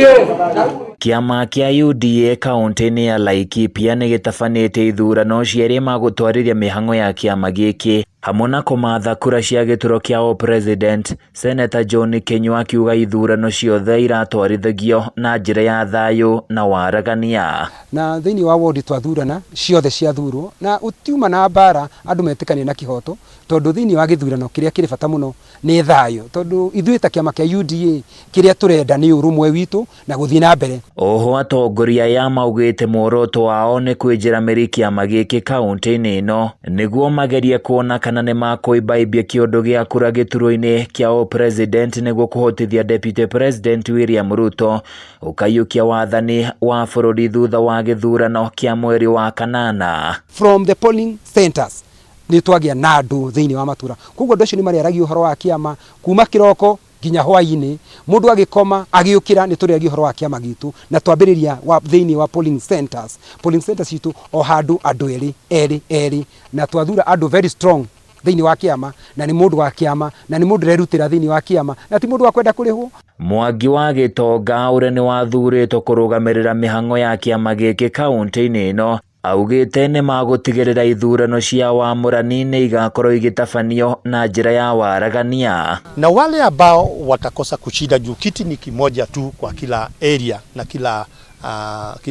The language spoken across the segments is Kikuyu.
UDA. Kĩama kĩa UDA kaũntĩ-inĩ ya Laikipia nĩ gĩtabanĩtie ithurano cia arĩa magũtwarithia mĩhang'o ya kĩama gĩkĩ hamwe na kũmatha kura cia gĩturwa kĩa ũ-president. Seneta John Kinyua akiuga ithurano ciothe iratwarithagio na njĩra ya thayũ na waragania. Na thĩinĩ wa ward twathurana ciothe ciathurwo na gũtiuma na mbara andũ metĩkanie na kĩhoto tondũ thĩinĩ wa gĩthurano kĩrĩa kĩrĩ bata mũno nĩ thayũ tondũ ithuĩ ta kĩama kĩa UDA kĩrĩa tũrenda nĩ ũrũmwe witũ na gũthiĩ na mbere. Oho atongoria aya maugĩte muoroto wao nĩ kwĩnjĩra mĩri kĩama gĩkĩ kaũntĩ-inĩ ĩno nĩguo magerie kuona kana nĩmakũimbaimbia kĩũndũ gĩa kura gĩturwa-inĩ kĩa ũ-president nĩguo kũhotithia Deputy President William Ruto ũkaiyũkia wathani wa bũrũri thutha wa gĩthurano kĩa mweri wa kanana. From the polling centers nĩ twagĩa na andũ thĩinĩ wa matũra koguo andũ acio nĩ marĩaragia ũhoro wa kĩama kuma kĩroko nginya hwainĩ mũndũ agĩkoma agĩũkĩra nĩ tũrĩagia ũhoro wa kĩama gitũ na twambĩrĩria wa thĩinĩ wa polling centers polling centers citũ o handũ andũ erĩ erĩ erĩ na twathura andũ very strong thĩinĩ wa kĩama na nĩ mũndũ wa kĩama na nĩ mũndũ ũrerutĩra thĩinĩ wa kĩama na ti mũndũ wa kwenda kũrĩhwo. Mwangi wa Gĩtonga ũrĩa nĩ wathurĩtwo kũrũgamĩrĩra mĩhang'o ya kĩama gĩkĩ kaũntĩ-inĩ ĩno augĩte nĩmagũtigĩrĩra ithurano cia wamũrani nĩ igakorwo igĩtabanio na njĩra ya waragania. Na wale ambao watakosa kushinda juu kiti ni kimoja tu kwa kila area na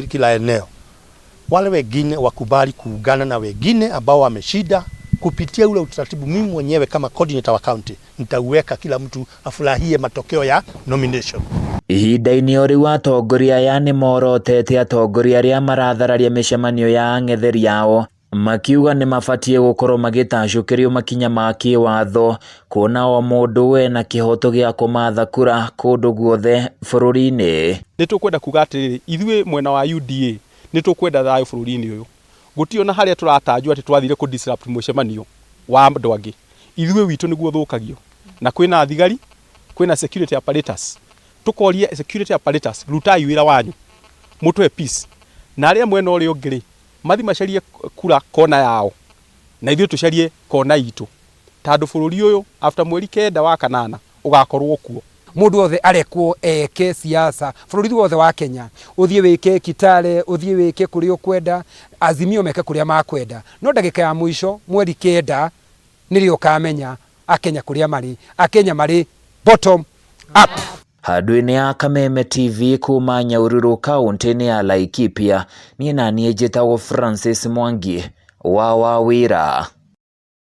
kila eneo, wale wengine wakubali kuungana na wengine ambao wameshinda kupitia ule utaratibu. Mimi mwenyewe kama coordinator wa county nitauweka kila mtu afurahie matokeo ya nomination. Ihinda-inĩ o rĩu atongoria aya nĩ morotete atongoria arĩa marathararia mĩcemanio ya ang'etheri ao makiuga nĩ mabatiĩ gũkorwo magĩtacũkĩrio makinya ma kĩwatho kuona o mũndũ ena kĩhoto gĩa kũmatha kura kũndũ guothe bũrũri-inĩ. Nĩ tũkwenda kuga atĩrĩrĩ, ithuĩ mwena wa UDA nĩ tũkwenda thayũ bũrũri-inĩ ũyũ. Gũtirĩ ona harĩa tũratanjwo atĩ twathire kũ disrupt mũcemanio wa andũ angĩ. Ithuĩ witũ nĩguo ũthũkagio na kwĩna thigari, kwĩna security apparatus. Tũkoria security apparatus, rutai wĩra wanyu mũtũhe peace, na arĩa mwena ũrĩa ũngĩ rĩ mathi macarie kura kona yao na ithuĩ tũcarie kona itũ, tondũ bũrũri ũyũ after mweri 9 wa kanana ũgakorwo kuo. Mũndũ wothe arekwo eke siasa bũrũri wothe wa Kenya, ũthiĩ wĩke Kitale, ũthiĩ wĩke kũrĩa ũkwenda, Azimio meke kũrĩa makwenda, no ndagĩka ya mũico mweri 9 nĩrĩo ũkamenya Akenya kũrĩa marĩ. Akenya marĩ bottom up. Handũ-inĩ ya Kameme TV kuma Nyahururu kaũntĩ-inĩ ya Laikipia, niĩ naniĩ njĩtagwo Francis Mwangi wa Wawĩra.